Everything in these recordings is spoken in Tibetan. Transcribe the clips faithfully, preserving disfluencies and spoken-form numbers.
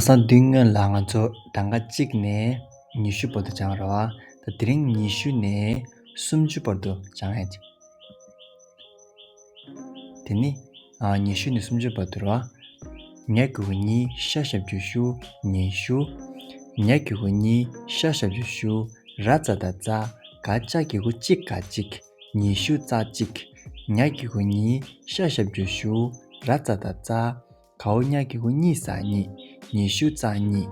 ས་མདུན་སྔོན་ལ་ང་ཚོ་གྲངས་ཀ་གཅིག་ནས་ཉི་ཤུ་བར་དུ་སྦྱངས་རེད་བ། ད་དེ་རིང་ཉི་ཤུ་ནས་སུམ་ཅུ་བར་དུ་སྦྱང་ཡ་ཅིག་དེ་ནི་ཨ་ཉི་ཤུ་ནས་སུམ་ཅུ་བར་དུ་རེད་བ། ཉ་གི་གུ་ཉི། ཤ་ཞབས་ཀྱུ་ཤུ། ཉི་ཤུ། ཉ་གི་གུ་ཉི། ཤ་ཞབས་ཀྱུ་ཤུ། ར་ཙ་བཏགས་རྩ། ག་ཅ་གི་གུ་གཅིག་ག་གཅིག་ཉི་ཤུ་རྩ་གཅིག་ཉ་གི་གུ་ཉི། ཤ་ཞབས་ཀྱུ་ཤུ། ར་ཙ་བཏགས་རྩ། གའོ་ཉ་གི་གུ་གཉིས་ས་གཉིས། ཉི་ཤུ་རྩ་གཉིས།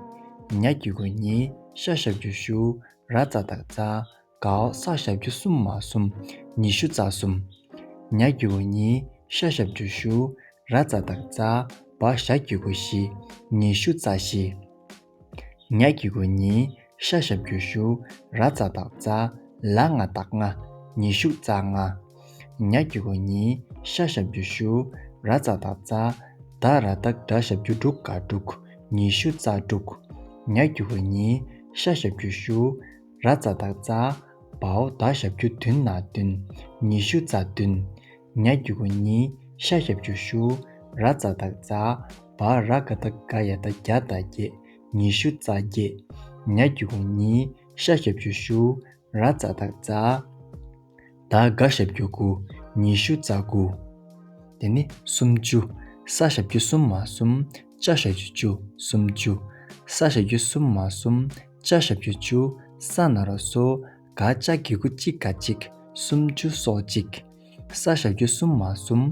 ཉ་གི་གུ་ཉི། ཤ་ཞབས་ཀྱུ་ཤུ། ར་ཙ་བཏགས་རྩ། གའོ་ས་ཞབས་ཀྱུ་གསུམ་མ་གསུམ། ཉི་ཤུ་རྩ་གསུམ། ཉ་གི་གུ་ཉི། ཤ་ཞབས་ཀྱུ་ཤུ། ར་ཙ་བཏགས་རྩ། བ་ཞ་གི་གུ་བཞི། ཉི་ཤུ་རྩ་བཞི། ཉ་གི་གུ་ཉི། ཤ་ཞབས་ཀྱུ་ཤུ། ར་ཙ་བཏགས་རྩ། ལ་ང་བཏགས་ལྔ། ཉི་ཤུ་རྩ་ལྔ། ཉ་གི་གུ་ཉི། ཤ་ཞབས་ཀྱུ་ཤུ། ར་ཙ་བཏགས་རྩ། ད་ར་བཏགས་དྲ་ཞབས་ཀྱུ་དྲུག་ག་དྲུག་ཉི་ཤུ་རྩ་དྲུག་ཉ་གི་གུ་ཉི། ཤ་ཞབས་ཀྱུ་ཤུ། ར་ཙ་བཏགས་རྩ། བའོ་ད་ཞབས་ཀྱུ་བདུན་ན་བདུན། ཉི་ཤུ་རྩ་བདུན། ཉ་གི་གུ་ཉི། ཤ་ཞབས་ཀྱུ་ཤུ། ར་ཙ་བཏགས་རྩ། བ་ར་ག་བཏགས་རྒ་ཡ་བཏགས་རྒྱ་བཏགས་རྒྱས། ཉི་ཤུ་རྩ་བརྒྱད། ཉ་གི་གུ་ཉི། ཤ་ཞབས་ཀྱུ་ཤུ། ར་ཙ་བཏགས་རྩ། ད་ག་ཞབས་ཀྱུ་དགུ། ཉི་ཤུ་རྩ་དགུ། དེ་ནི་སུམ་ཅུ། ས་ཞབས་ཀྱུ་གསུམ་མ་གསུམ། ཅ་ཞབས་ཀྱུ་ཅུ། སུམ་ཅུ། ས་ཞབས་ཀྱུ་གསུམ་མ་གསུམ། ཅ་ཞབས་ཀྱུ་ཅུ། ས་ན་རོ་སོ། ག་ཅ་གི་གུ་གཅིག་ག་གཅིག་སུམ་ཅུ་སོ་གཅིག་ས་ཞབས་ཀྱུ་གསུམ་མ་གསུམ།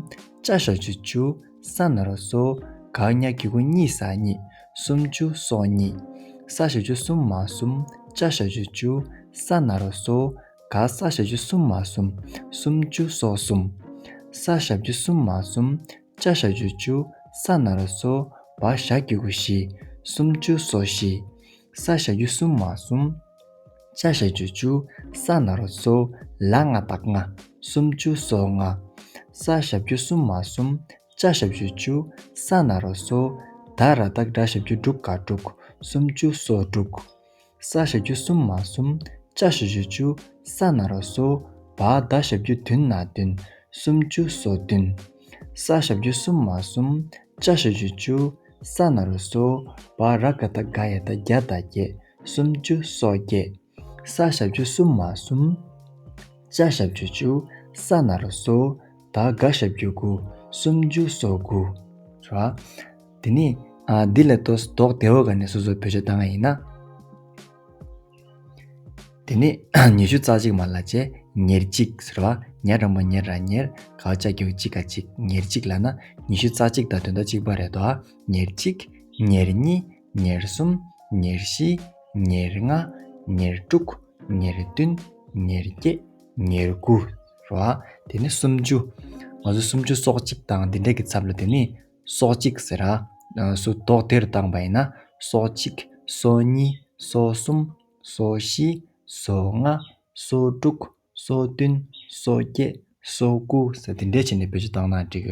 ཅ་ཞབས་ཀྱུ་ཅུ། ས་ན་རོ་སོ། ག་ཉ་གི་གུ་གཉིས་ས་གཉིས། སུམ་ཅུ་སོ་གཉིས། ས་ཞབས་ཀྱུ་གསུམ་མ་གསུམ། ཅ་ཞབས་ཀྱུ་ཅུ། ས་ན་རོ་སོ། ག་ས་ཞབས་ཀྱུ་གསུམ་མ་གསུམ། སུམ་ཅུ་སོ་གསུམ། ས་ཞབས་ཀྱུ་གསུམ་མ་གསུམ། ཅ་ཞབས་ཀྱུ་ཅུ། ས་ན་རོ་སོ། བ་ཞ་གི་གུ་བཞི། སུམ་ཅུ་སོ་བཞི། ས་ཞབས་ཀྱུ་གསུམ་མ་གསུམ། ཅ་ཞབས་ཀྱུ་ཅུ། ས་ན་རོ་སོ། ལ་ང་བཏགས་ལྔ། སུམ་ཅུ་སོ་ལྔ། ས་ཞབས་ཀྱུ་གསུམ་མ་གསུམ། ཅ་ཞབས་ཀྱུ་ཅུ། ས་ན་རོ་སོ། ད་ར་བཏགས་དྲ་ཞབས་ཀྱུ་དྲུག་ག་དྲུག་སུམ་ཅུ་སོ་དྲུག་ས་ཞབས་ཀྱུ་གསུམ་མ་གསུམ། ཅ་ཞབས་ཀྱུ་ཅུ། ས་ན་རོ་སོ། བ་ད་ཞབས་ཀྱུ་བདུན་ན་བདུན། སུམ་ཅུ་སོ་བདུན། ས་ཞབས་ཀྱུ་གསུམ་མ་གསུམ། ཅ་ཞབས་ཀྱུ་ཅུ། ས་ན་རོ་སོ། བ་ར་ག་བཏགས་རྒ་ཡ་བཏགས་རྒྱ་བཏགས་རྒྱས། སུམ་ཅུ་སོ་བརྒྱད། ས་ཞབས་ཀྱུ་གསུམ་མ་གསུམ། ཅ་ཞབས་ཀྱུ་ཅུ། ས་ན་རོ་སོ། ད་ག་ཞབས་ཀྱུ་དགུ། སུམ་ཅུ་སོ་དགུ། རེད་བ། དེ་ནི་ཨ་འདི་ལ་ཏོག་ཙམ་རྡོག་བདེ་བོ་ག་ནས་སོ་སོ་བེད་སྤྱོད་བཏང་ཡ་ཡིན་ན། དེ་ནི་ཉི་ཤུ་རྩ་གཅིག་མ་ལ་བྱས་ཉེར་གཅིག་ཟེར་བ། ཉ་ར་མ་ཉེ་ར་ཉེར། ག་ཅ་གི་གུ་གཅིག་ག་གཅིག་ཉེར་གཅིག་ལ་ན་ཉི་ཤུ་རྩ་གཅིག་དང་དོན་དག་གཅིག་པ་རེད་དོ། ཉེར་གཅིག་ཉེར་གཉིས། ཉེར་གསུམ། ཉེར་བཞི། ཉེར་ལྔ། ཉེར་དྲུག་ཉེར་བདུན། ཉེར་བརྒྱད། ཉེར་དགུ་རེད་བ། དེ་ནི་སུམ་ཅུ། ང་ཚོ་སུམ་ཅུ་སོ་གཅིག་དང་འདི་འདྲ་གི་ཚབ་ལ་དེ་ནི་སོ་གཅིག་ཟེར་ར། སུ་རྡོག་དེར་བཏང་པ་ཡིན་ན་སོ་གཅིག་སོ་གཉིས། སོ་གསུམ། སོ་བཞི། སོ་ལྔ། སོ་དྲུག་སོ་བདུན། སོ་བརྒྱད། སོ་དགུ་ཟེར་དེ་འདྲས་བྱས་ནས་བེད་སྤྱོད་བཏང་ན་འགྲིག་གི་